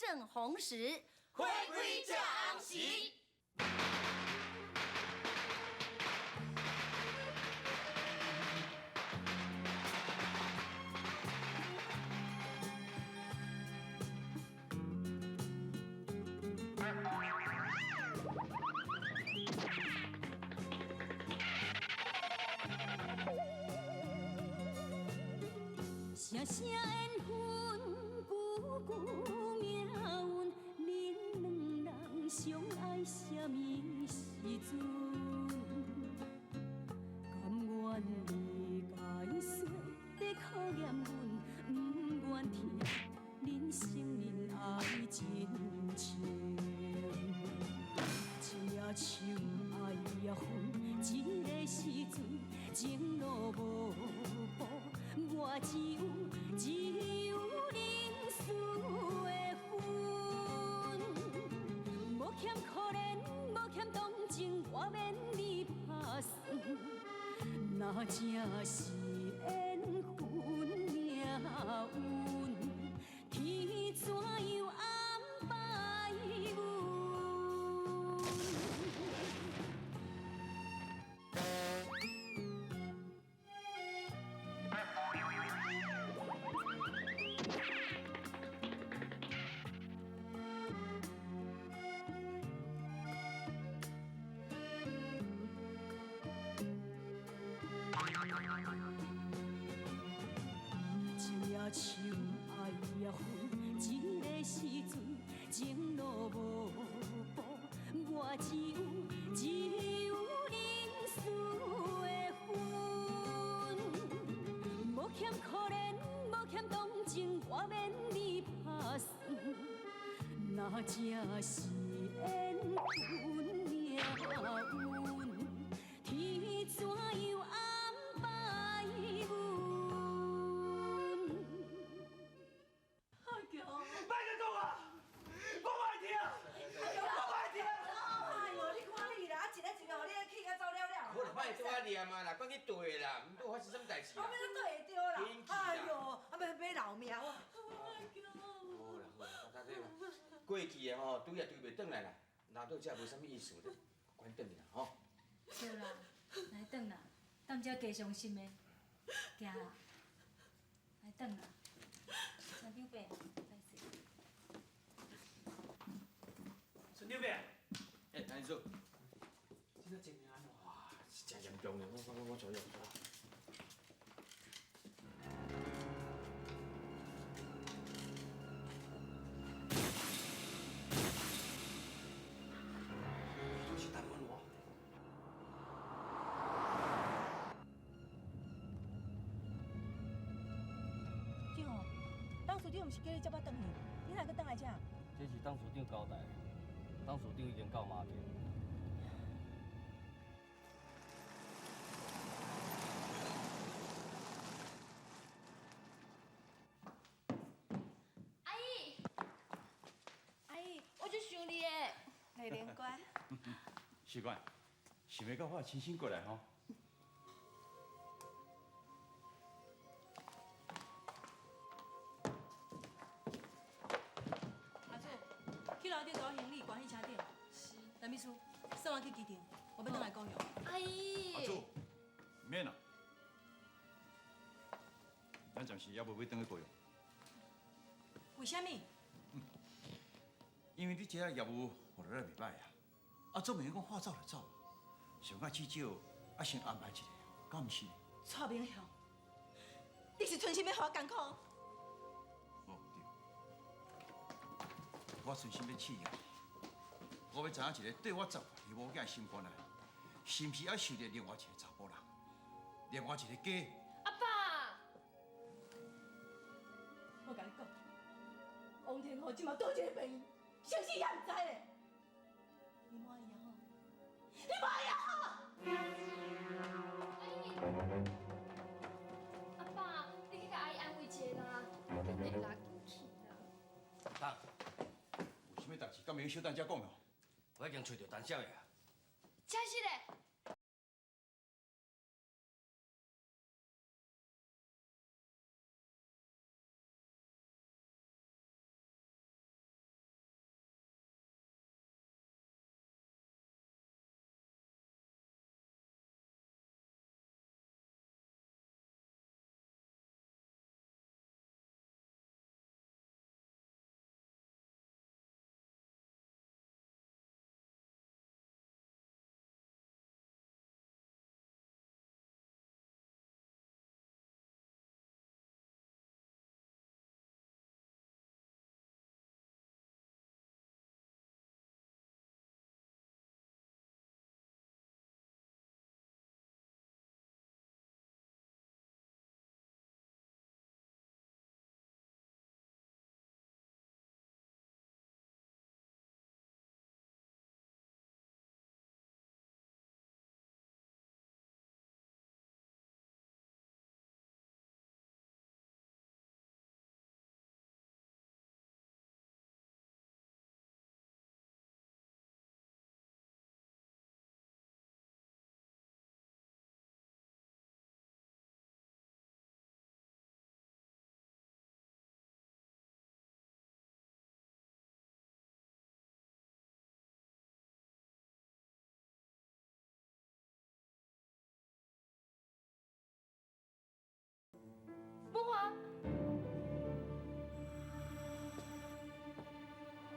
正紅時，花開正紅時。聲聲緣分，句句命運，恁兩人相愛啥物時陣？甘願理解說在考驗阮，毋願聽恁承認愛真情。一領秋愛也分，這个時陣情路無步，我只有認輸的份。無欠可憐，無欠同情，我免你拍算。若這是緣分命運，天怎樣安排阮？一領秋愛也分，這个時陣情路無步，我只有認輸的份。無欠可憐，無欠同情，我免你拍算。若這是緣分命運，天怎樣安排阮？阿強，莫閣講啊！我無愛聽，我無愛聽。哎呦，你看你啦，啊一个一个，予你氣甲走了了。好啦，莫拄仔念啊啦，趕緊對啦，毋對發生啥物代志我啦？欲怎對會著啦？哎呦，啊欲欲留命我。好啦好啦，大家過去的吼，對也對袂轉來啦，留到這無啥物意思，趕轉去啦吼。對啦，來轉啦，踮遮加傷心的，行啦，來轉啦，村長伯，歹勢。村長伯，欸，陳醫師，這個情形按怎？哇，是真嚴重的，我走入。就是台灣話。長，董事長毋是叫你接我轉去，你哪閣轉來遮？這是董事長交代的，董事長已經到馬店。阿姨，阿姨，我足想你的。麗玲乖，習慣，想袂到我親身過來吼。阿祖，去樓頂共我行李掛彼車頂。是。陳秘書，送我去機場，我欲轉來高雄。阿姨。阿祖，毋免啦，咱暫時猶無欲轉去高雄。為啥物？因為你這個業務做落來袂歹啊，啊總袂用講話走就走，上較至少愛先安排一下，敢毋是？蔡明雄，你是存心欲予我艱苦？無毋對，我存心欲試驗，我欲知影一個綴我10外年某囝的心肝內，是毋是愛受著另外一個查埔人，另外一個家？阿爸，我共你講，王天虎這馬佗一个病院，生死也毋知咧。你滿意啊吼？你滿意啊吼？阿姨，阿爸，你去共阿姨安慰一下啦，緊來啦，緊去啦。阿有啥物代誌，敢袂用小等才講哦？我已經揣著陳少爺啊。真實的。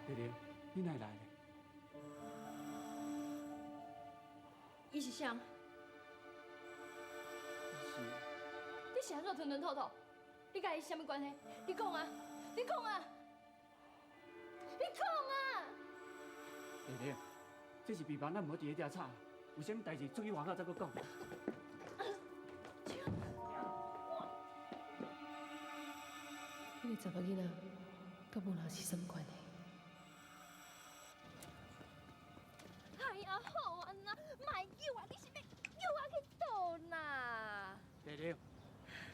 丽玲，你哪会来咧？伊是啥？是。你是按怎吞吞吐吐？你佮伊是啥物关系？你讲啊！你讲啊！你讲啊！丽玲，这是秘密，咱毋好伫咧遮吵。有啥物代志，出去外口再阁讲。彼个查某囡仔佮文华是啥物关系？哎呀，好啊啦，莫救我，你是欲救我去佗啦？丽玲，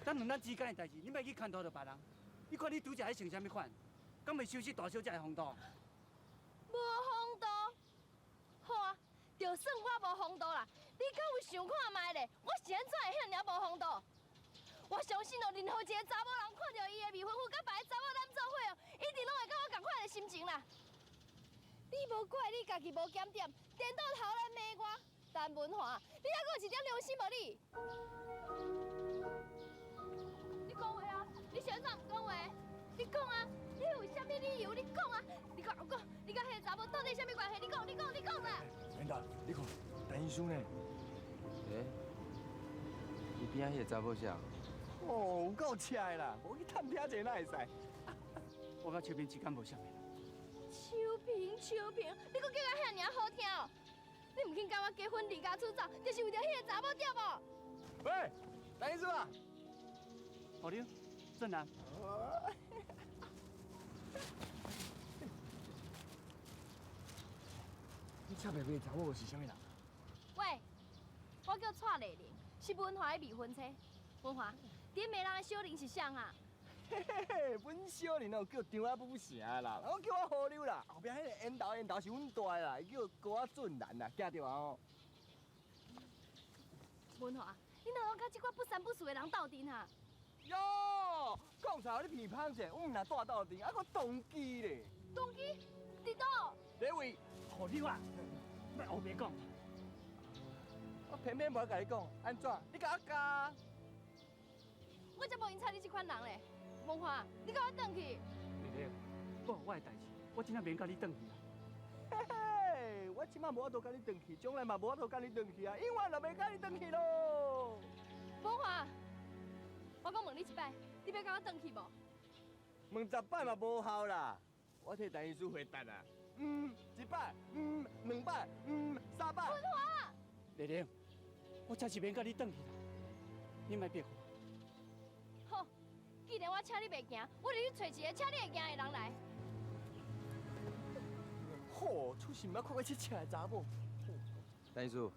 咱两咱之间的代志，你莫去牵拖著别人。你看你拄才彼穿啥物款，敢袂收拾大小姐的风度？无风度，好啊，就算我无风度啦，你敢有想看覓咧？我是按怎会遐尔无风度？我相信哦，任何一个查某人看著伊的未婚夫佮别个查某人做伙哦，一定攏会佮我仝款的心情啦。你无怪你家己无检点，颠倒头来骂我，陈文华，你犹阁有一点良心无你？你讲话啊！你是按怎毋讲话？你讲啊！你有啥物理由？你讲啊！你讲，讲，你佮彼个查某到底啥物关系？你讲，你讲，你讲啦！领导，你看陈医师呢？欸，伊边仔彼个查某啥？哦，有够赤的啦，无去探听者哪会使？我佮秋萍之间无啥物啦。秋萍，秋萍，你阁叫甲遐尔好听哦？你毋肯佮我结婚离家出走，就是为著彼个查某对无？喂，陈医师啊！何了，俊男。你赤白白的查某是啥物人？喂，我叫蔡丽玲，是文华的未婚妻。文华，恁骂人的小玲是谁啊？嘿嘿嘿，阮小玲哦叫张阿母城啦，拢叫我何溜啦。后壁彼个烟头烟头是阮大的啦，伊叫高仔俊男啦，惊著啊吼。文华，你哪拢佮这寡不三不四的人斗阵啊？哟，讲啥你鼻芳者，阮若带斗阵，还阁动机咧。动机？伫佗？哪位？何溜啊！莫乌白讲。我偏偏无共你讲，按怎？你共我教。我才无闲睬你这款人咧，文华，你共我转去。丽丽，我有我的代志，我真正免佮你转去啦。嘿嘿，我这马无法度佮你转去，将来嘛无法度佮你转去啊，永远都袂佮你转去咯。文华，我阁问你一摆，你欲共我转去无？问十摆嘛无效啦，我替陈医师回答啦。一摆，两摆，三摆。文华，丽玲，我真是免佮你转去啦，你莫逼我。好，既然我请你袂行，我就去揣一个请你会行的人来。好，出世毋捌看过这赤的查某。陈医师，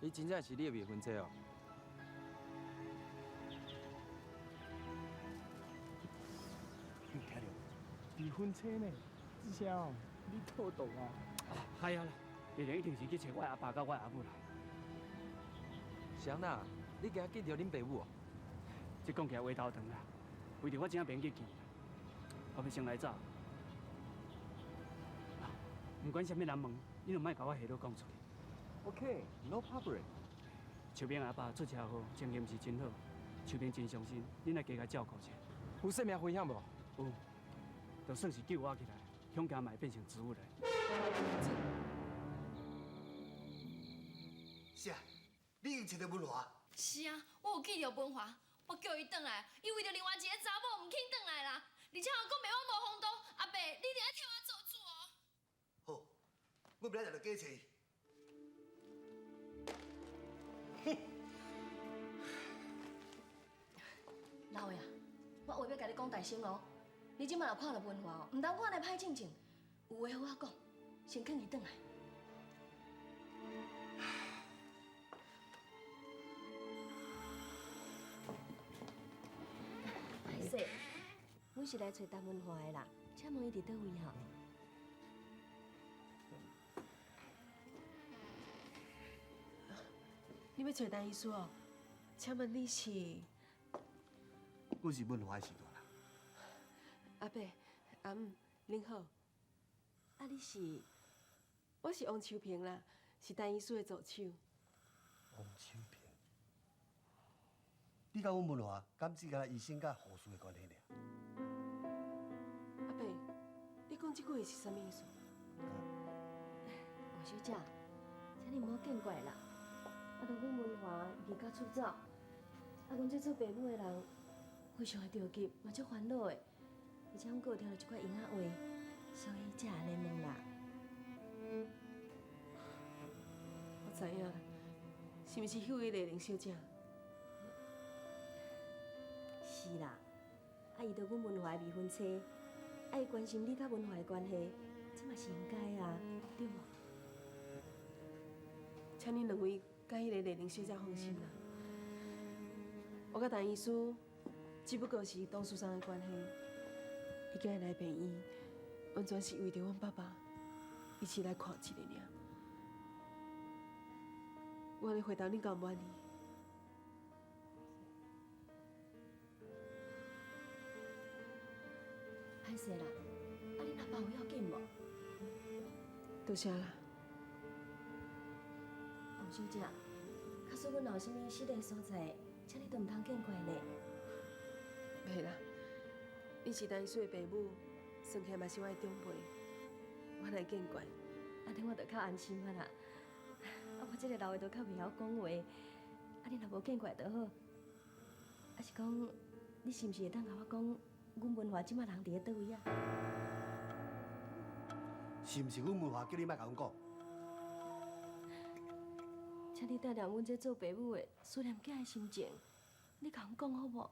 伊真正是你的未婚妻哦？你有听著？未婚妻呢？这声哦，你透懂啊？系啊啦，丽玲一定是去揣我阿爸佮我阿母啦。是按怎？你今仔见著恁爸母哦？这讲起来话头长啦，为著我真正免去见啦，我欲先来走。啊，毋管啥物人问，你拢莫共我下落讲出去。 OK，no problem。秋萍阿爸出车祸，情形毋是真好，秋萍真伤心，恁来加共照顾一下。有生命危险无？有，就算是救活起来，恐惊嘛会变成植物人。是啊，你已经找著文华？是啊，我有见著文华，我叫伊转来，伊为著另外一个查某毋肯转来啦，而且阁骂我无风度。阿伯，你一定爱替我做主哦。好，我明仔日就过去揣伊。老爷，我话欲共你讲大声哦，你这马若看著文华哦，毋通看咧歹性情，有话好好讲，先劝伊转来。歹势，阮是来揣陈文华的啦，请问伊伫佗位吼？你欲揣陈医师哦？请问你是？我是文华的序大啦。阿伯、阿姆，恁好。啊，你是？我是王秋萍啦，是陈医师的助手。王秋萍，你佮阮文华敢只干焦医生佮护士的关系尔？阿伯，你讲這句話是啥物意思？王小姐，請你毋好見怪啦。啊，著阮文華離家出走，啊，阮這做爸母的人非常的著急，嘛足煩惱的，而且阮閣有聽著這寡閒仔話，所以才會按呢問啦。我知影啦，是毋是彼位麗玲小姐？是啦，啊，伊著阮文華的未婚妻，啊，伊關心你佮文華的關係，這嘛是應該啊，對無？請恁兩位佮彼個麗玲小姐放心啦。我佮陳醫師只不過是董事長的關係，伊今日來病院，完全是為著阮爸爸，伊是來看一下爾。我按呢回答你敢有滿意？歹勢啦，啊，恁阿爸有要緊無？多謝啦。王小姐，假使阮若有啥物失禮的所在，請你都毋通見怪呢。袂啦，你是陳醫師的爸母，算起來嘛是我的長輩，我哪會見怪？按呢我就較安心啊啦。啊，我這個老的都較袂曉講話，啊，你若無見怪就好。啊是講，你是毋是會當共我講，阮文華這馬人佇咧佗位啊？是毋是阮文華叫你莫共阮講？請你體諒阮這做爸母的思念囝的心情，你共阮講好無？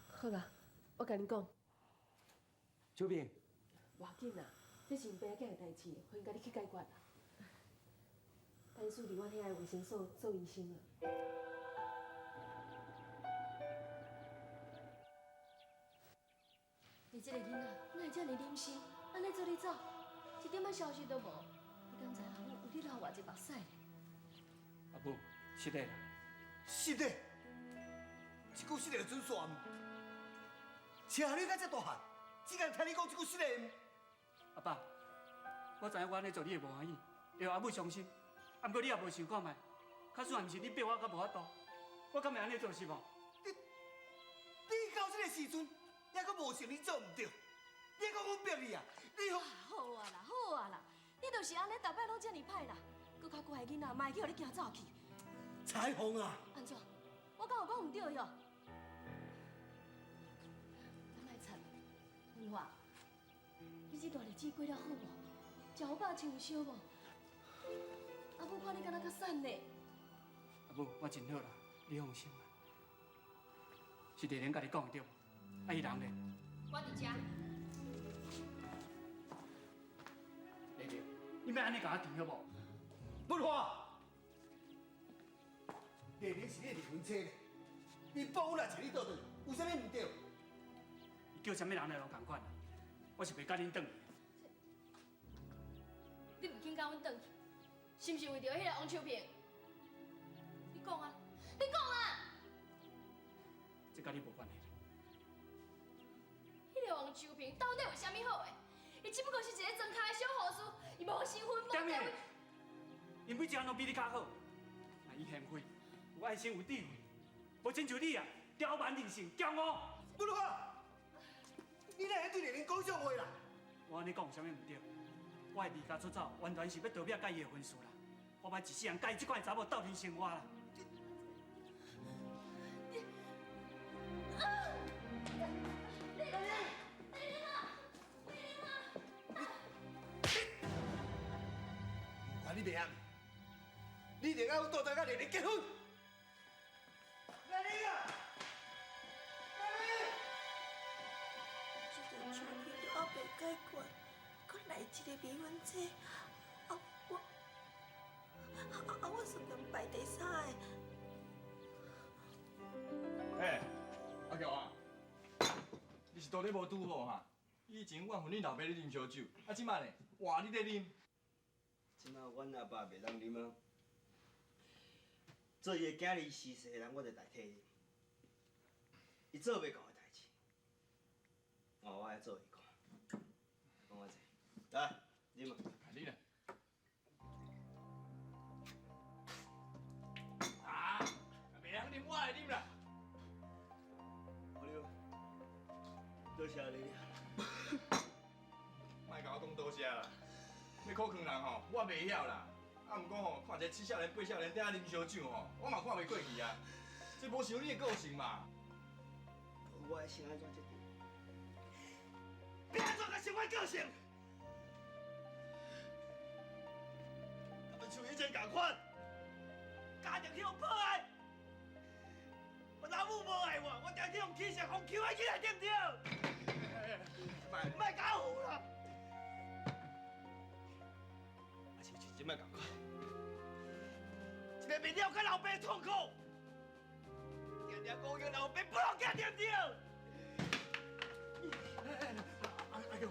好啦，我共恁講。秋萍。無要緊啦，這是𪜶爸仔囝的代誌，予𪜶家己去解決啦。陳醫師佇阮遐的衛生所做醫生啊。你這個囡仔哪會遮爾忍心，按呢做你走，一點仔消息都無。你敢知阿母為你流偌濟目屎咧？阿母，失禮啦！失禮？這句失禮就準煞毋？車你到這大漢，只敢聽你講這句失禮毋？阿爸，我知影我按呢做你會無歡喜，會予阿母傷心。啊，毋過你也無想看覓，假使若毋是你逼我，較無法度，我敢會按呢做是無？你到這個時陣，猶閣無承認做毋對，你猶閣阮逼你啊？你好啊啦，好啊啦，你就是按呢，逐擺攏遮爾歹啦，閣較乖的囡仔，嘛會去予你驚走去。彩鳳啊！按怎？我敢有講毋對喲？咱莫吵，文華，你這段日子過了好無？食有飽，穿有燒無？阿母看你敢若較瘦呢。阿母，我真好啦，你放心啦。是麗玲共你講的對無？啊，伊人呢？我佇遮。麗玲，你莫按呢共我提好無？文華，麗玲是你的未婚妻呢，伊放阮來揣你倒轉，有啥物毋對？伊叫啥物人來攏仝款啦，我是袂佮恁轉去。你毋肯佮阮轉去，是毋是為著彼個王秋萍？你講啊，你講啊！這佮你無關係啦。彼個王秋萍到底有啥物好的？伊只不過是一個莊跤的小護士，伊無身份無地位。𪜶每一項攏比你較好，若伊賢惠，有愛心，有智慧，無親像你啊，刁蠻任性，驕傲。文華，你哪會對麗玲講這種話啦？我按呢講有啥物毋對？我會離家出走，完全是欲逃避佮伊的婚事啦。我欲一世人佮伊這款的查某鬥陣生活啦。不管你袂暗，你一定愛阮倒轉佮麗玲結婚。麗玲啊，麗玲！這段秋萍都猶未解決，閣來一個未婚妻，啊我，啊我算共排第三个。欸，阿喬啊，你是到底無拄好哈？以前我分恁老爸咧啉燒酒，啊這擺呢，換你咧啉。這擺阮阿爸袂當啉啊，做伊的囝兒是世人，我就代替伊。伊做袂到的代誌，我愛做伊看。講偌濟，來啉啊！你來。啊，袂曉啉，我來啉啦。好啉，對。多谢你。莫共我讲多谢啦，欲苦劝人吼，我袂晓啦。啊，毋过吼，看一个七少年、八少年伫遐啉烧酒吼，我嘛看袂过去啊。这无像你的个性嘛。我的心按怎决定？欲按怎才是我个性？他们像以前仝款，家庭去予破坏，我老母无爱我，我定去予起石风扣起来，对毋对？莫共我唬啦！啊，像是这摆仝款，一个袂了解老爸的痛苦，定定讲叫老爸不落囝，对毋对？阿强，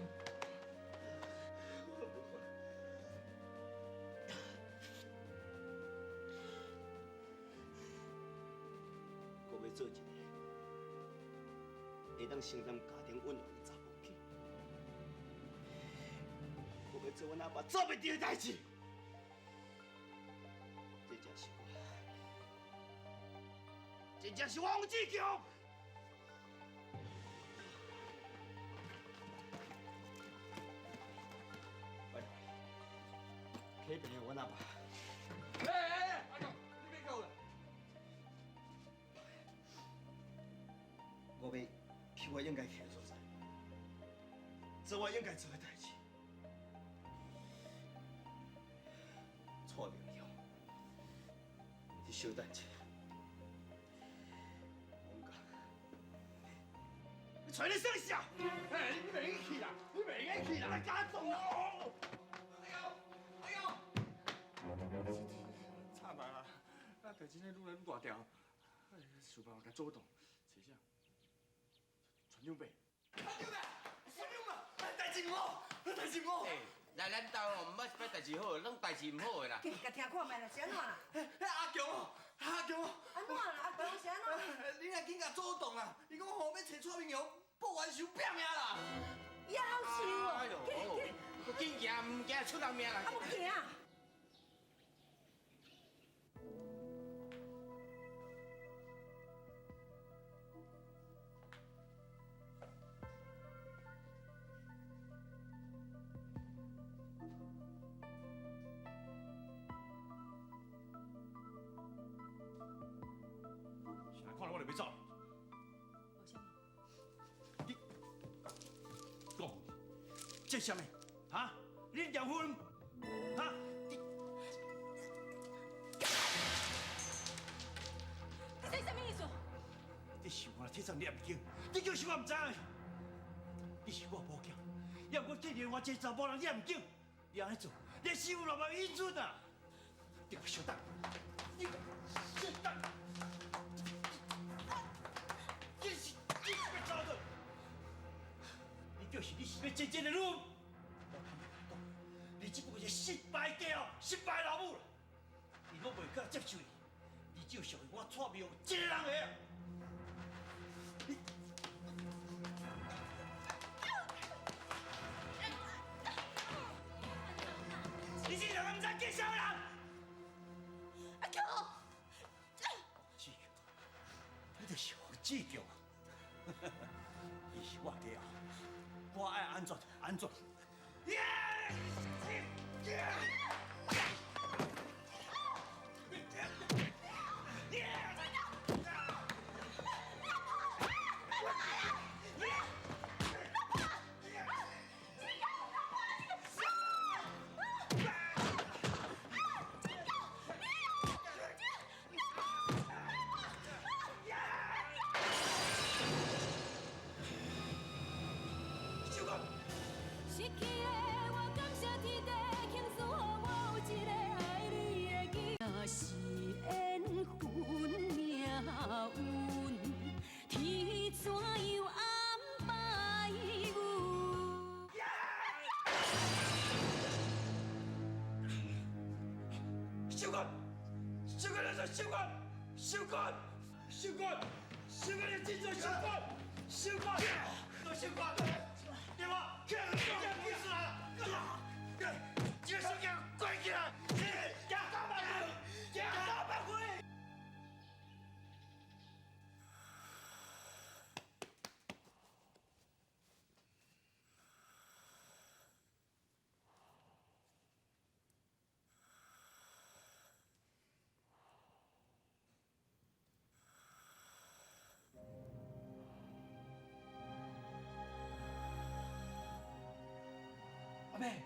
我无法。我欲做一个会当承担家庭温暖的查某囝，我欲做阮阿爸做袂著的代志，这才是我，真正是我王志强。拜托你，去病院阮阿爸。哎哎哎，阿强，你欲到啦？我欲去我应该去的所在，做我应该做的代志。蔡明雄，你小等一下，我讲，我揣你算啥？哎，你袂用去啦，你袂用去啦，来加重啦！哎呦，惨啊！啊，代志呢愈来愈大条，哎，想办法共阻挡，找啥？船长伯。船长伯，船长伯，代志毋好，代志毋好。来咱兜吼，毋捌一摆代志好，拢代志毋好的啦。去，共听看觅啦，是按怎啦？阿强哦，阿强哦，按怎啦？阿强是按怎？你若紧共阻挡啦！伊讲吼，欲揣蔡明雄报冤仇拼命啦！夭寿哦！哎呦，紧行，毋惊出人命啦！啊，无行。看了我就欲走。无啥物。你讲，这啥物？哈？你结婚？哈？你这啥物意思？你想我铁厂你也毋经，你叫想我毋知？你是我某囝，也毋过见另外一个查某人你也毋经，你按呢做，你师父老妈允准啊？你小等，你小等。就是你是欲真正的女，我坦白讲，你这不过是失败家哦，失败老母啦。伊拢袂敢接受你，你只有属于我蔡明一个人的。你这两个毋知见啥人？阿强，志强，你就是黄志强，伊是我家后。我爱按怎按怎。失去的我，感谢天地，庆祝予我有一个爱你的囡仔。是缘分命运，天怎样安排阮？小官，小官，你说小官，小官，小官，小官，你真做小官，小官，做小官。对吧？起来，起来，这个手机关起来，加300块，加300块。阿妹，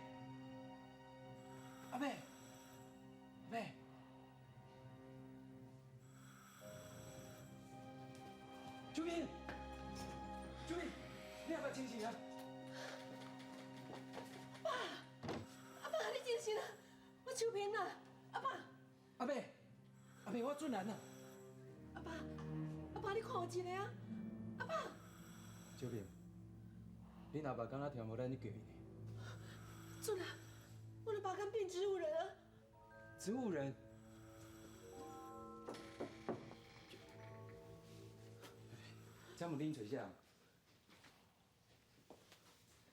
阿妹，阿妹，秋萍，秋萍，你阿爸清醒啊？爸，阿爸，你精神啊？我秋萍啊，阿爸。阿妹，阿妹，我俊男啊。阿爸，阿爸，你看我一个啊，阿爸。秋萍，恁阿爸敢若听无咱咧叫伊呢？俊男，我的爸敢变植物人啊？植物人？请问恁找啥？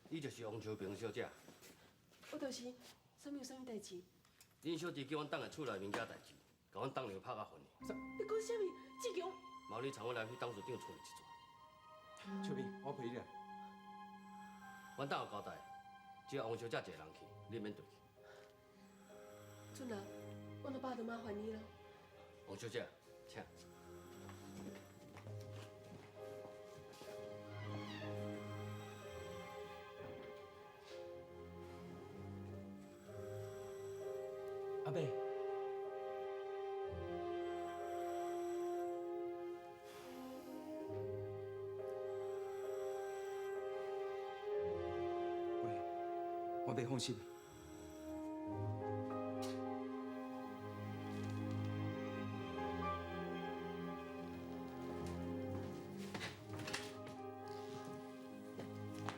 你就是王秋萍小姐。我就是，啥物有啥物代志？恁小弟叫阮董的厝内面遮代志，共阮董娘拍甲昏去。你讲啥物？志强？麻烦你参阮来去董事长厝里一转。秋萍，我陪你来。阮董有交代，只要王小姐一个人去，你免綴去。俊男，我老爸就麻烦你了。王小姐，请。阿伯。喂，我袂放心。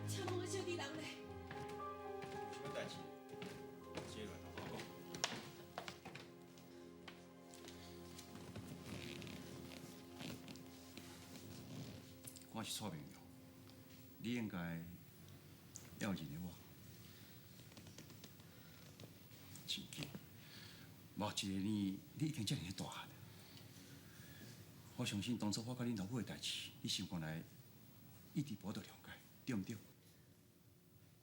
请问我小弟人咧？有啥物代志？直接来同我讲。我是蔡明勇，你应该要认得我。真紧，无一个年，你已经遮尔大汉。我相信当初我佮恁老母的代志，你心肝内一直无得谅解，对毋对？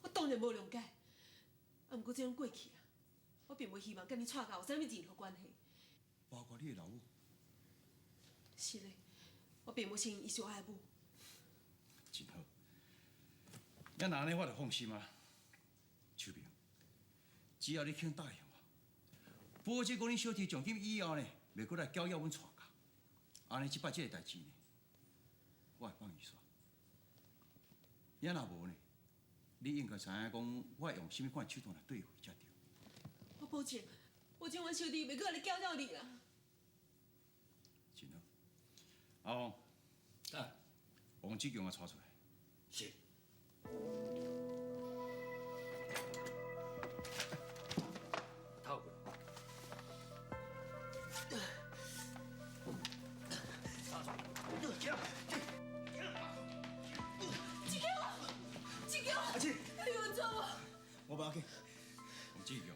我当然无谅解，啊，毋过这拢过去啊，我并无希望佮你蔡家有啥物任何关系。包括你的老母。是的，我并无承认伊是我的母。真好，啊，那按呢我就放心啊。秋萍，只要你肯答应我，保证讲恁小弟从今以后呢，袂阁来搅扰阮蔡家。按呢，这摆这个代志呢，我会放伊煞。啊，若无呢，你应该知影讲，我会用啥物款手段来对付伊才对。我保证，保证阮小弟袂阁来搅扰你啦。真好，阿王，啊，王志强啊，带出来。是。透过。志强，志强，阿姊，你有做无？我无要紧。王志强，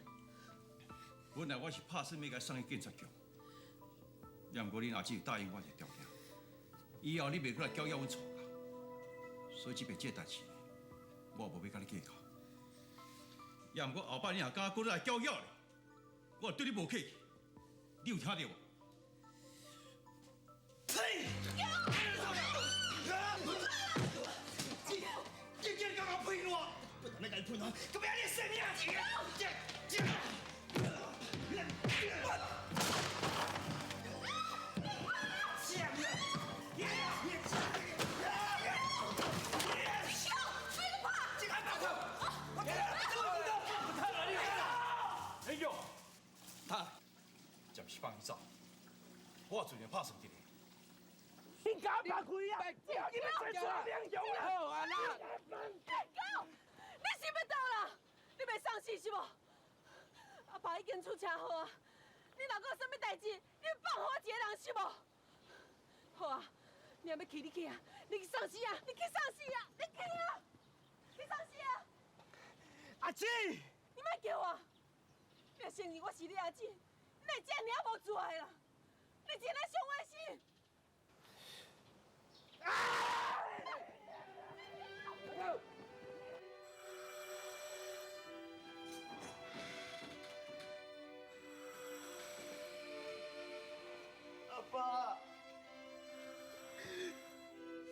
本来我是拍算欲共送去警察局，也毋过恁阿姊答应我一个条件，以后你袂阁来搅扰阮蔡家，所以这摆这个代志，我无欲佮你计较。也毋过后摆你若敢阁来搅扰咧，我对你无客气，你有听著无？呸！你竟然敢喷我！不但欲共你喷我，阁欲你的性命！哎呦，他暂时放伊走，我尽量拍算一下。你敢拍开啊？你要做蔡明勇啦！好啊啦！天狗，你是欲倒啦？你袂送死是无？阿爸已经出车祸啊！你若阁有啥物代志，你放予我一个人是无？好啊，你若欲去，你去啊！你去送死啊！你去送死啊！你去啊！去送死啊！阿姊，你莫叫我！你若承认我是你阿姊，你会这尔无自爱啦！你真咧伤我的心！阿爸，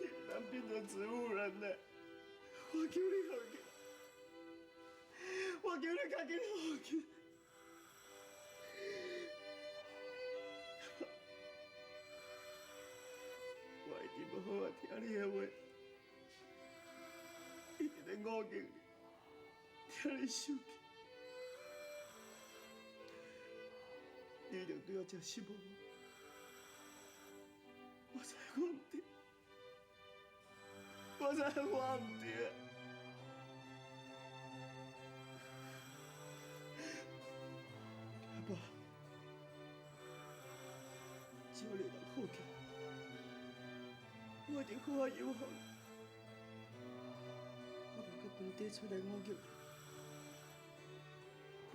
你毋通变成植物人呢！我求你好起来，我我求你赶紧好起来。我一定欲好好听你的话，一直咧五敬你，听你生气，你一定对我真失望。我知我毋对，我知我毋对。阿爸，只要你能好起来，我一定好好养好你。我袂阁分底出来五敬你，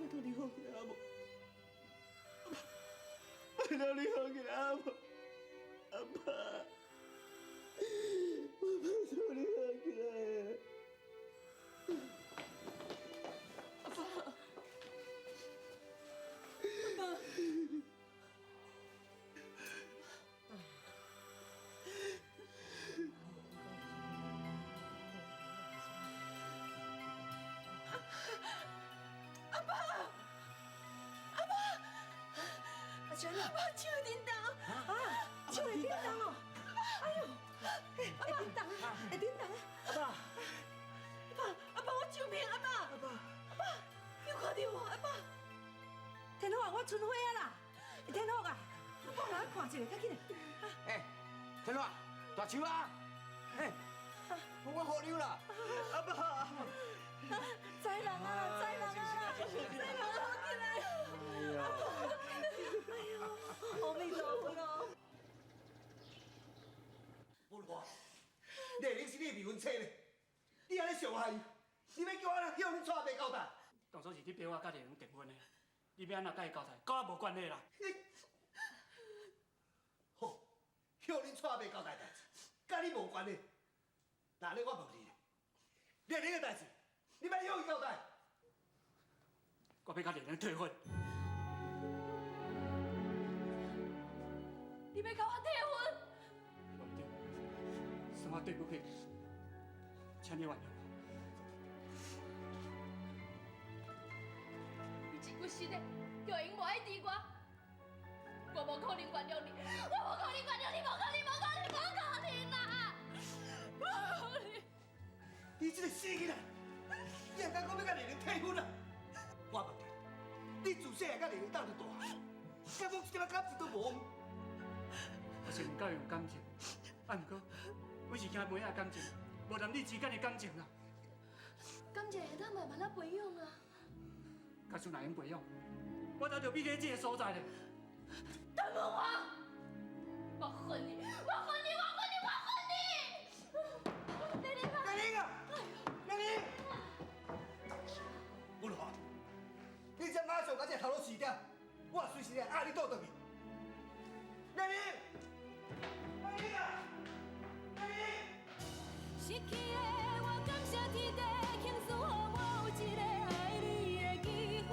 拜托你好起来，阿母。拜托你好起来，阿母。阿爸，我拜托你好起来。阿爸，阿爸，阿爸，阿爸，阿全阿爸，手叮当，啊，手会叮当哦！哎呦，会叮当啊，会叮当啊！阿爸，阿爸，阿爸，我救命！阿爸，阿爸，阿爸，你有看到无？阿爸，天福啊，我春花啊啦！天福啊，你帮人看一下，较紧来。哎，天福啊，大树啊，哎，我予你啦，阿爸，灾人啊，灾人啊，灾人好起来！哎呦，阿弥陀佛咯！文华，丽玲是你的未婚妻呢，你按呢伤害伊，你欲叫我按怎向恁蔡阿伯交代？当初是你逼我佮丽玲订婚的，你欲按怎佮伊交代，佮我无关系啦。好，向恁蔡阿伯交代代志，佮你无关系。那按呢我问你咧，丽玲的代志，你欲向伊交代？我欲佮丽玲退婚。你欲佮我退婚？无对，算我对不起你，请你原谅我。你这句实的，就会用无爱治我。我无可能原谅你，我无可能原谅你，无可能，无可能，无可能啦！无可能！你这个死囡仔，你也敢讲欲佮丽玲退婚啊？我问你，你自细汉佮丽玲斗阵大汉，敢讲一点仔感情都无？我是毋佮伊有感情，啊，毋过我是兄妹仔的感情，无男女之间的感情啦。感情会当慢慢仔培养啊。假使若用培养，我早就离开这个所在咧。陈文华，我恨你，我恨你，我恨你，我恨你！丽玲啊，丽玲啊，丽玲，文华，你这马上共这头路辞掉，我随时会压你倒转去。丽玲，丽玲啊，丽玲。失去的我感谢天地，庆祝予我有一个爱你的机会。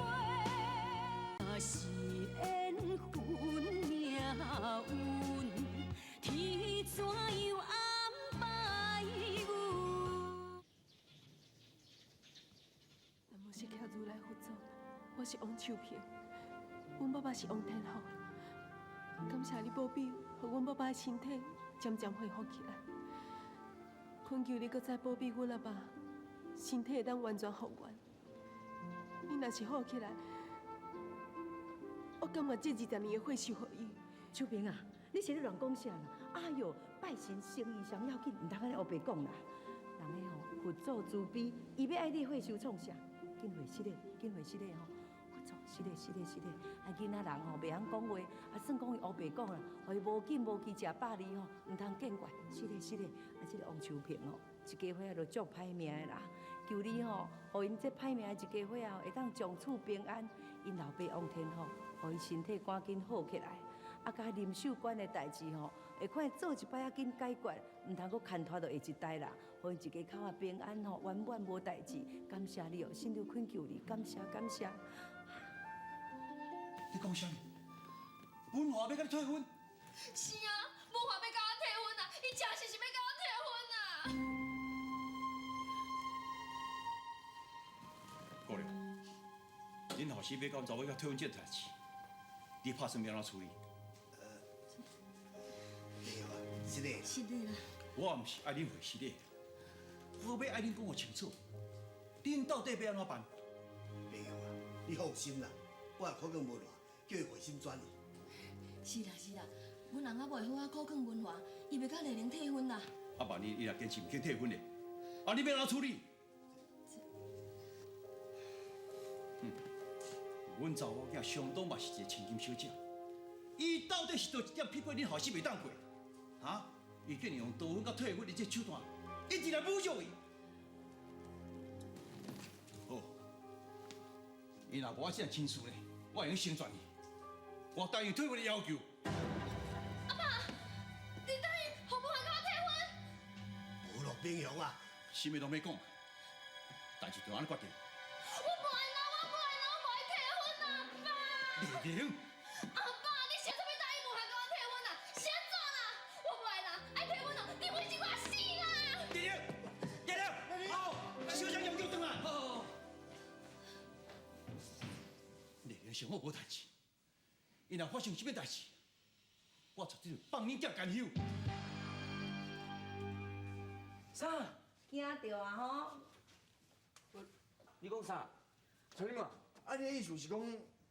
若是缘分命运，天怎样安排阮？南无释迦如来佛祖，我是王秋萍，阮爸爸是王天福。感谢你保庇，予阮爸爸的身体渐渐恢复起来。恳求你阁再保庇阮阿爸，身体会当完全复原。你若是好起来，我甘愿这20年的血受予伊。秋萍啊，你是咧乱讲啥啦？哎哟，拜神生意上要紧，毋通按呢乌白讲啦。人彼吼佛祖慈悲，伊欲爱你血受创啥？紧回失礼，紧回失礼吼！佛祖失礼失礼失礼！啊，囡仔人吼袂晓讲话，啊算讲伊乌白讲啦，予伊无紧无去食百二吼，毋通见怪。失礼失礼！啊，这个王秋萍吼，一家伙仔就足歹命的啦。求你吼，予𪜶这歹命的一家伙仔吼，会当从此平安。𪜶老爸王天福，予伊身体赶紧好起来。啊，佮林秀娟的代志吼，会看做一摆仔紧解决，毋通阁牵拖到下一代啦。予𪜶一家口仔平安吼，圆满无代志。感谢你哦，神就恳求你，感谢感谢。你讲啥物？文华欲佮你退婚？是啊，文华欲佮我退婚啊！伊真实是欲佮我退婚啊！姑娘，恁后生欲佮查某囝退婚這个代志，你拍算欲按怎处理？对啊，是的。是的啦。我毋是爱恁回是的，我欲爱恁讲予清楚，恁到底欲按怎办？没有啊，你放心啦，我会苦劝文华，叫伊回心转意。是啦是啦，阮翁仔某会好好苦劝文华，伊袂佮丽玲退婚啦。啊，万一伊若坚持毋肯退婚咧，啊，你欲按怎处理？阮查某囝相当嘛是一个千金小姐，伊到底是佗一点匹配恁后生袂当过？哈？伊竟然用逃婚佮退婚的这手段，一直来侮辱伊。好，伊若无我这样亲事呢，我会用成全伊。我答应退婚的要求。阿爸，你答应予文华佮我退婚？无咯，明雄啊，啥物拢欲讲，代志就按呢决定。我无爱啦，我无爱啦，我无爱退婚啊，爸！丽玲，阿爸，你啥物答应文华佮我退婚啊？是按怎啦？我无爱啦，爱退婚哦，你非是我死啦！丽玲，丽玲，好，小姐用脚转来。好。丽玲上好无代志，伊若发生啥物代志，我绝对放恁囝甘休。啥？惊著啊吼！你讲啥？陈理嘛，啊，你的意思是讲，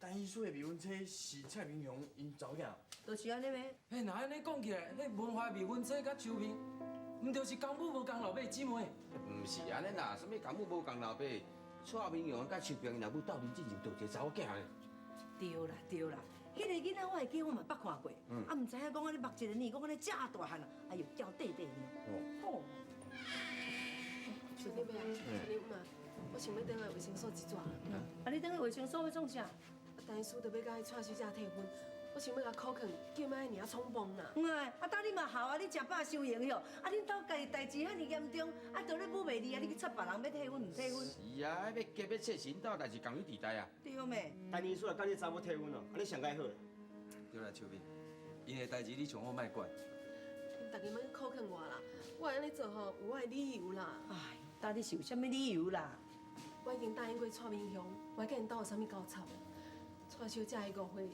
陈医师的未婚妻是蔡明雄𪜶查某囝？就是按呢咩？嘿，若按呢讲起来，彼文华未婚妻佮秋萍，毋就是共母无仝老爸姊妹？毋是按呢啦，啥物共母无仝老爸，蔡明雄佮秋萍𪜶老母斗阵进前就一个查某囝咧。对啦对啦，彼个囡仔我会记，我嘛捌看过，啊，毋知影讲按呢目一个耳，讲按呢遮大汉啊，哎哟，娇短短的。哦。小弟妹啊，小弟妹，我想欲转来卫生所一逝。啊，你转去卫生所欲创啥？啊，陈医师就欲佮彼蔡小姐退婚，我想欲共苦劝，叫莫遐尔仔冲动啦。哎，啊，当你嘛姣啊，你食饱伤闲哟，啊，恁兜家己代志遐尔严重，啊，就咧武袂离啊，你去插别人欲退婚毋退婚？是啊，欲结欲切是𪜶兜代志，共你伫代啊。对咩？陈医师若佮你查某退婚哦，按呢上盖好啦。对啦，秋萍，𪜶的代志你上好莫管。恁逐家莫苦劝我啦，我会按呢做吼，有我的理由啦。哎，到底是有啥物理由啦？我已经答应过蔡明雄，无爱佮𪜶兜有啥物交叉。蔡小姐的误会，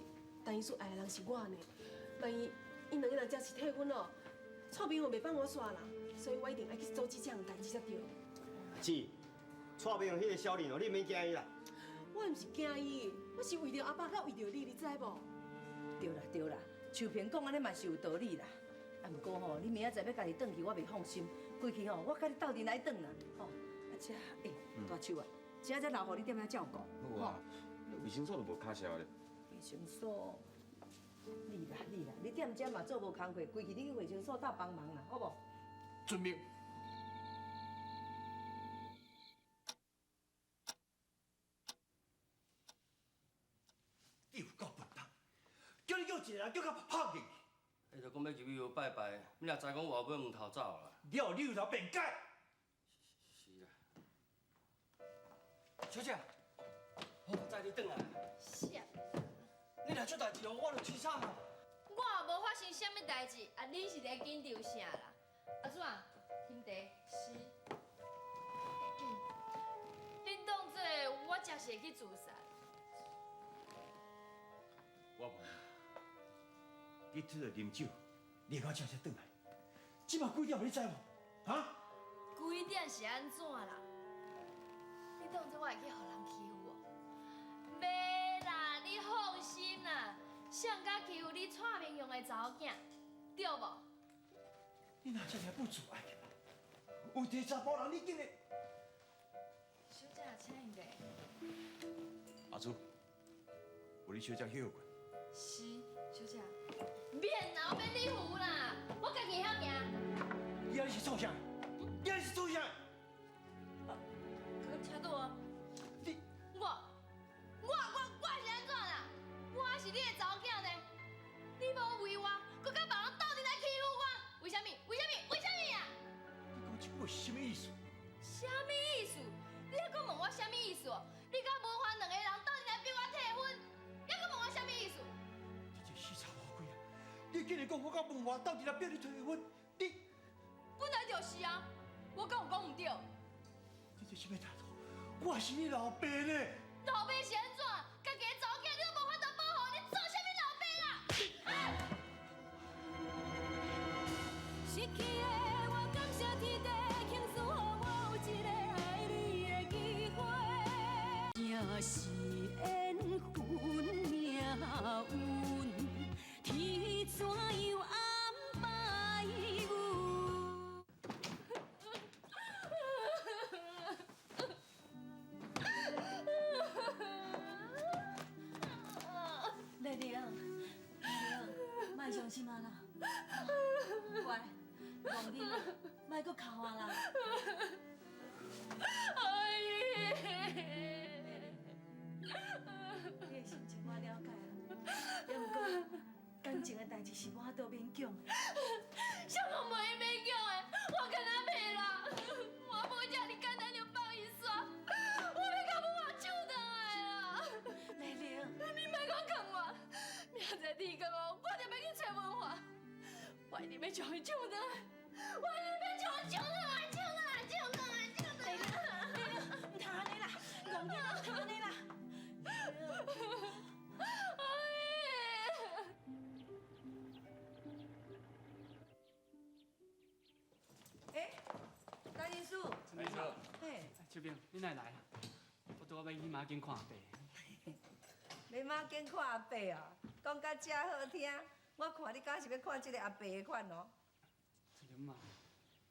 陈医师爱的人是我呢。万一𪜶两个人真是退婚咯，蔡明雄袂放我煞啦，所以我一定爱去阻止这项代志才对。姊，蔡明雄彼个少年哦，你免惊伊啦。我毋是惊伊，我是为著阿爸佮为著你，你知无？对啦对啦，秋萍讲按呢嘛是有道理啦。啊，毋过吼，你明仔载欲家己转去，我袂放心。规气吼，我佮你斗阵来转啦。吼，啊这，欸，大树啊，这才留予你踮遐照顾。好啊，卫生所都无卡销咧。卫生所，你啦你啦，你踮遮嘛做无工课，规气你去卫生所斗帮忙啦，好无？遵命。你有够笨蛋，叫你叫一个人叫甲拍进去。伊就讲欲入去庙拜拜，你若知讲我后尾黄头走啦。你有理由头辩解。是啦。小姐，我载你转来。啥？你若出代志哦，我就凄惨啊。我也无发生啥物代志，啊，你是咧紧张啥啦？阿祖啊，啉茶。是。恁当做我真是会去自杀？我问你，你拄著啉酒，你会到这才转来？这马几点你知无？哈？几点是按怎啦？你当做我会去予人欺负哦？袂啦，你放心啦，谁敢欺负你蔡明雄的查某囝，对无？你若遮尔不自爱，有一个查埔人，你竟然……小姐，请用茶。阿祖，有你小姐歇困。是，小姐。免啦，我免你扶啦，我家己晓行。你按呢是创啥？你按呢是创啥？车倒啊！你我是按怎啦？我是你的查某囝呢，你无为我，阁佮别人斗阵来欺负我，为啥物？为啥物？为啥物啊？你讲这句话是啥物意思？啥物意思？你犹阁问我啥物意思？你佮文华两个人斗阵来逼我退婚，你犹阁问我啥物意思？你这死查某鬼啊！你竟然讲我佮文华斗阵来逼你退婚，你本来就是啊，我敢有讲毋对？你这啥物态度？我是你老爸呢。老爸是按怎？是緣分命運，天怎樣安排阮？麗玲，麗玲，莫傷心啊啦，乖，戆囡仔，莫閣哭啊啦。阿姨，你的心情我了解啦，也毋過感情的代誌是無法度勉強的。啥講袂勉強的？我敢若袂啦，我無遮爾簡單就放伊煞，我欲共母仔搶轉來啦。麗玲，你莫閣勸我，明仔載天光哦，我就欲去揣文華，我一定欲將伊搶轉來，我一定欲將伊搶轉來，搶轉來，搶轉來，搶轉來。毋通按呢啦，戇囡仔毋通按呢啦。阿姨。欸，陈医师，陈医师，嘿，秋萍，你哪会来啊？我拄仔欲去马间看阿伯。欲马间看阿伯哦，讲甲遮好听，我看你敢是欲看這个阿伯的款哦。春玲媽，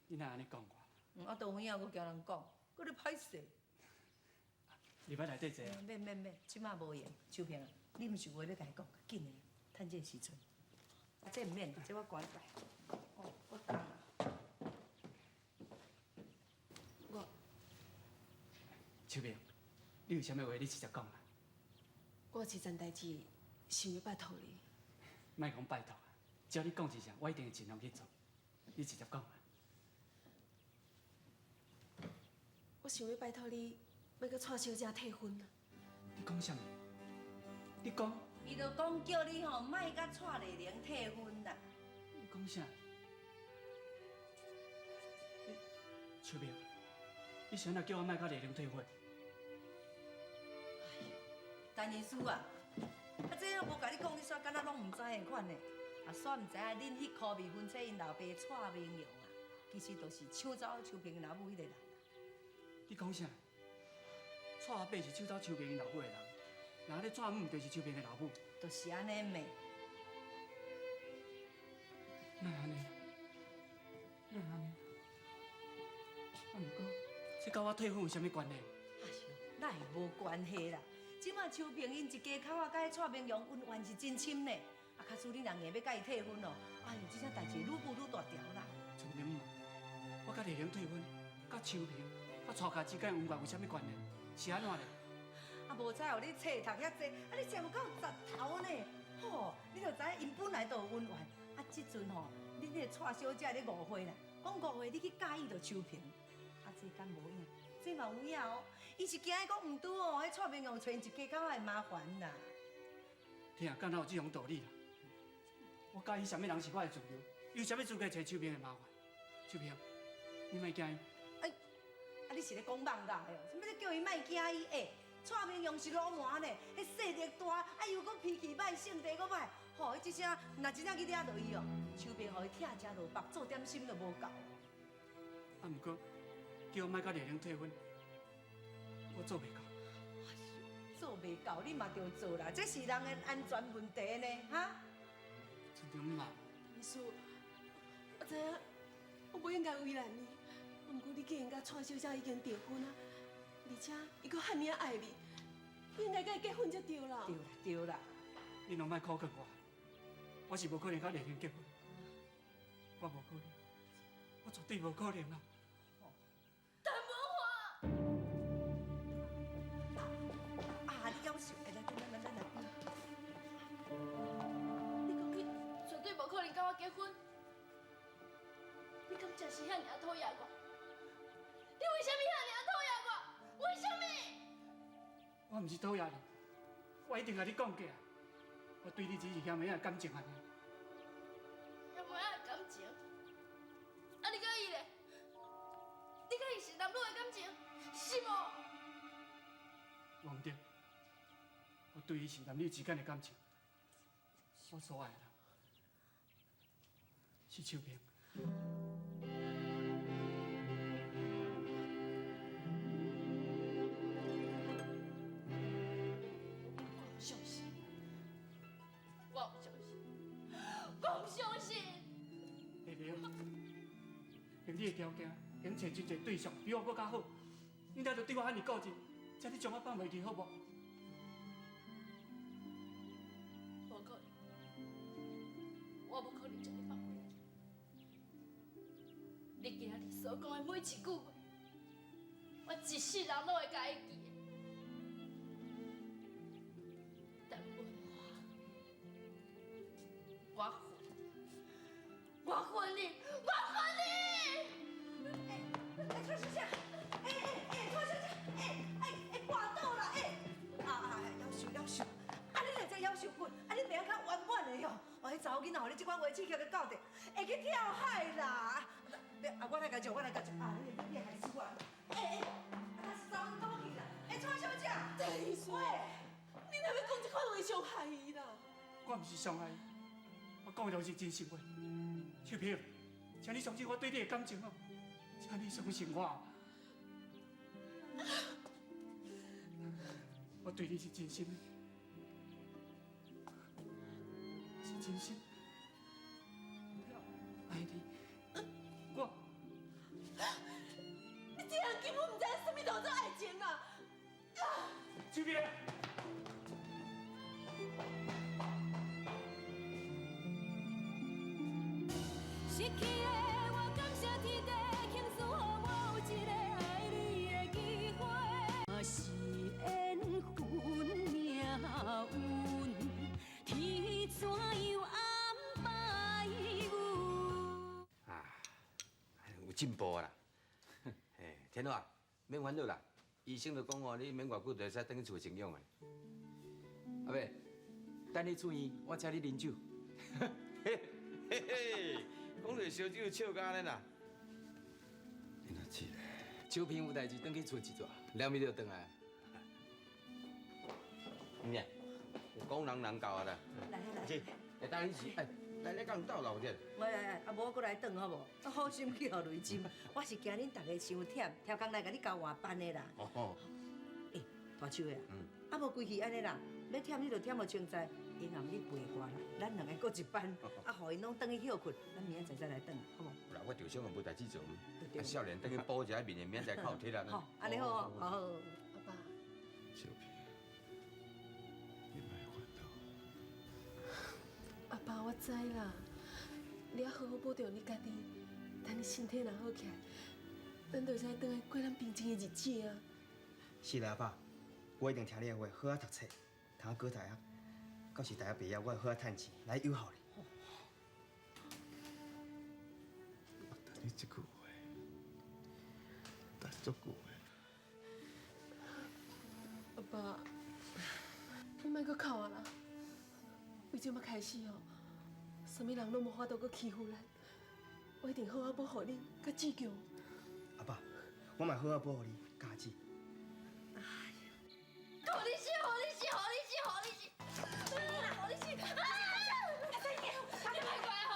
你哪會按呢講我？嗯，我都有影，閣驚人講，閣咧歹勢。入來內底坐啊。免免免，這馬無閒。秋萍啊，你毋是有話欲共伊講，緊的，趁這個時陣。啊，這毋免，這我關起來。哦，我重啊。我秋萍，你有啥物話你直接講啦。我有一件代誌想欲拜託你。莫講拜託啊，只要你講一聲，我一定會盡量去做。你直接講啦。我想欲拜託你，欲佮蔡小姐退婚。你講啥物？你講？伊就講叫你吼，莫佮蔡麗玲退婚啦。你講啥？你秋萍，你是按怎叫我莫佮麗玲退婚？陳醫師啊，啊這我無共你講，你煞敢若攏毋知的款呢？啊，煞毋知影恁彼箍未婚妻𪜶老爸蔡明榮啊，其實就是搶走秋萍老母彼個人。你講啥？蔡阿伯是搶走秋萍𪜶老母的人，人咧蔡母就是秋萍的老母。就是按呢嘛。哪會按呢？哪會按呢？啊，毋過，這佮我退婚有啥物關係？哎喲，哪會無關係啦？這馬秋萍𪜶一家口仔，佮彼蔡明榮恩怨是真深呢。啊，假使你若硬欲佮伊退婚哦，哎喲，這種代誌愈舞愈大條啦。春玲嘛，我佮麗玲退婚，佮秋萍、佮蔡家之間恩怨有啥物關係？是按怎咧？啊，無彩予你冊讀遐濟，啊，你食有夠雜頭呢？吼，你就知影𪜶本來就有恩怨，啊，這陣吼，恁彼個蔡小姐咧誤會啦，講誤會你去佮意著秋萍，啊，這敢無影？這嘛有影哦，伊是驚伊講毋對哦，彼蔡明榮揣𪜶一家口仔會麻煩啦。天啊，敢若有這種道理啦？我佮意啥物人是我的自由，有啥物資格揣秋萍的麻煩？秋萍，你莫驚伊。哎，啊，你是咧講妄話哦？啥物你叫伊莫驚伊？欸，蔡明榮是流氓呢，彼勢力大，啊又閣脾氣歹，性地閣歹，吼，彼這聲若真正去掠著伊哦，秋萍予伊拆食落腹，做點心都無夠。啊，毋過叫我莫佮麗玲退婚，我做袂到。哎喲，做袂到，你嘛著做啦，這是人的安全問題呢，哈？春玲嘛，醫師，我知影我無應該為難你，毋過你既然佮蔡小姐已經訂婚啊，而且伊閣遐爾仔愛你，你應該佮伊結婚才對啦。對啦，對啦。你攏莫苦勸我，我是無可能佮麗玲結婚，我無可能，我絕對無可能啦。陳文華，啊，你夭壽，來來來來來。你講你絕對無可能佮我結婚，你敢真是遐爾討厭我？你為啥物遐爾討厭我？為啥物？我毋是討厭你，我一定共你講過啊！我對你只是嫌妹仔的感情爾。嫌妹仔的感情？啊，你佮伊咧？你佮伊是男女的感情，是無？我毋對，我對伊是男女之間的感情。我所愛的人是秋萍。凭你的条件，会用揣真济对象比我阁较好，你哪就对我遐尔固执，请你将我放袂记好无？无可能，我无可能将你放袂记。你今仔日所讲的每一句话，我一世人拢会共伊记的。但文华，我恨，我恨你，我恨你！哎，蔡小姐，哎哎哎，蔡小姐，哎哎哎，跋倒啦，哎，啊啊，夭寿夭寿，啊你若这夭寿骨，啊你袂晓较圆满的哟，哦，彼查某囡仔，予你这款话刺激个到底，会去跳海啦！啊，我来共救，我来共救，啊，你你害死我！哎哎，啊，是查某倒去啦？哎，蔡小姐，陈医师，你哪欲讲这款话伤害伊啦？我毋是伤害伊，我讲的都是真实话。秋萍，请你相信我对你的感情哦，请你相信我，我对你是真心的，是真心爱你。我，你这人根本毋知啥物叫做爱情啊！秋萍。失去的我感谢天地，庆赐予我有一个爱你的机会。若是缘分命运，天怎样安排阮？啊，有进步啦。嘿，天华，免烦恼啦，医生就讲哦，你免偌久就会使转去厝静养的。阿伯，等你出院，我请你啉酒。嘿嘿嘿，讲著烧酒笑甲按呢啦。你若是秋萍有代志，转去厝一逝，两暝就转来。咩？讲人人到啊啦。来来。是，会当你是哎，来你敢有斗闹者？喂喂，啊无我阁来转好无？我好心去予雷针，我是惊恁大家伤忝，超工来共你交换班的啦。哦。欸，大秋的啊，啊无规气按呢啦，欲忝你就忝予清在，因也毋你陪我啦，咱两个阁一班，啊，予𪜶拢转去歇困，咱明仔载再来转，好无？啦，我就想无代志做，啊，少年转去补一下面的，明仔载较有体力。好，按呢好，好。阿爸。秋萍，你莫烦恼。阿爸，我知啦，你要好好保重你家己，等你身体若好起来，咱就会使转来过咱平静的日子啊。是啦，阿爸，我一定听你的话，好好读册，通好大学。到时大学毕业，我会好好趁钱来养活你。我等你这句话，等足久的。阿爸，你莫阁哭啊啦！为这马开始哦，啥物人拢无法度阁欺负咱，我一定好好保护你，佮志强。阿爸，我嘛好好保护你，佮阿姊。予你死！予你死！予你死！予你死！予你死！啊！你莫过来吼！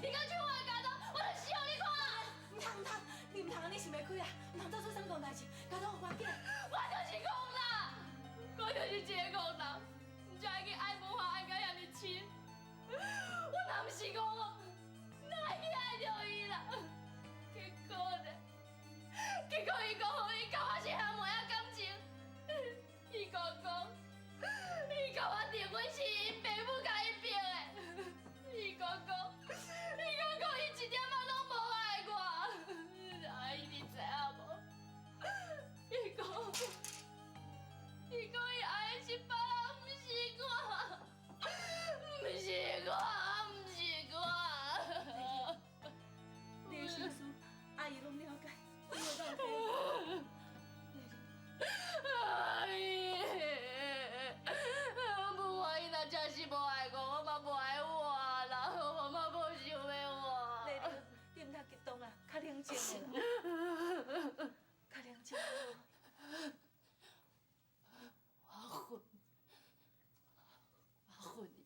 你敢抢我的剪刀，我就死予你看！毋通毋通，你毋通按呢想袂开啊！毋通做出啥物戆代志，剪刀予我紧。我就是戆人，我就是一个戆人，毋才会去爱文华爱甲遐尔深。我若毋是戆哦，哪会去爱著伊啦？结果呢？结果伊讲，伊佮我是兄妹仔感情。伊讲讲，伊共我订婚是𪜶爸母共伊逼的。伊讲讲，伊讲讲，伊一点仔拢无爱我。阿姨，你知影无？伊讲，伊讲伊爱的是别人，毋是我，毋是我，毋是我。你的心思，阿姨拢了解，你袂当听。阿姨，文华伊若真是无爱我，我嘛无爱活啦，我嘛无想欲活。丽玲，你毋通激动啦，较冷静啦，较冷静。我恨，我恨伊，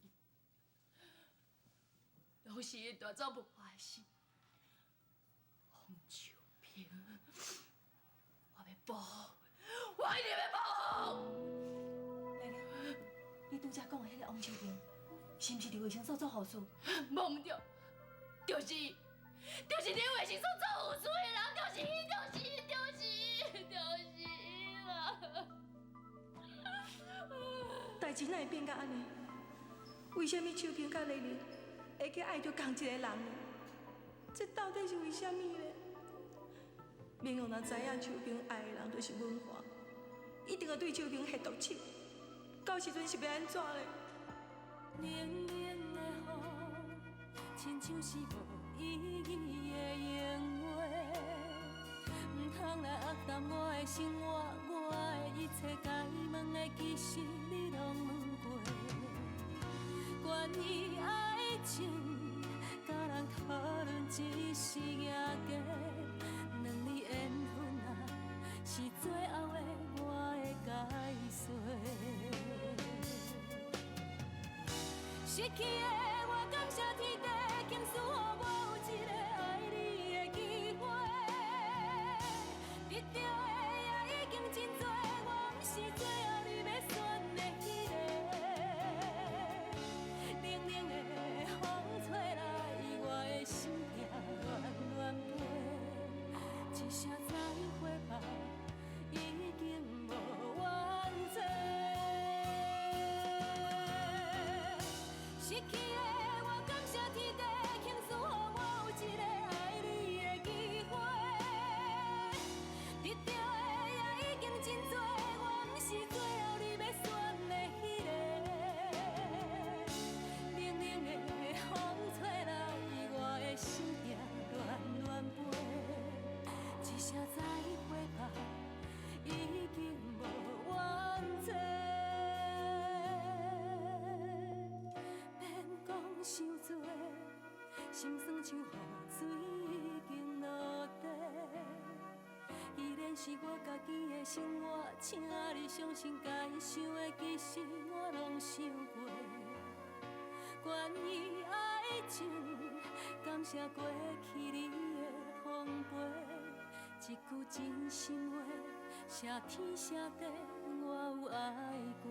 拢是伊带走文华的心。王秋萍，我欲报复，我一定欲报复。丽玲，你拄才讲的彼个王秋萍，是毋是伫卫生所做护士？无毋对，就是伊，就是林慧是所做有事的人，就是伊，就是伊，就是伊，就是伊啦。代志哪会变甲按呢？为啥物秋萍佮丽玲会去爱著仝一个人呢？这到底是为啥物呢？明凤若知影秋萍爱的人就是文华，一定会对秋萍下毒手。到时阵是欲按怎呢？冷冷的雨，亲像是无意义的闲话，毋通来压淡我的生活，我的一切该问的，其实你拢问过。关于爱情，佮人讨论只是赢家，两字缘分啊，是最后的我的解说。失去的我感谢天地，倾赐予我有一个爱你的机会。得到的也已经真多，我毋是最后你欲选的彼个。冷冷的风吹来，我的心痛乱乱飞，一声再会吧，已经无怨嗟。失去的我感谢天地，倾赐予我有一个爱你的机会。得到的也已经真多，我毋是最后你欲选的彼个。冷冷的风吹来，我的心痛乱乱飞，一声再会吧，已经无怨嗟。免讲伤多，心酸像雨水已经落地。既然是我家己的生活，请你相信，该想的其实我拢想过。关于爱情，感谢过去你的奉陪，一句真心话，谢天谢地，我有爱过。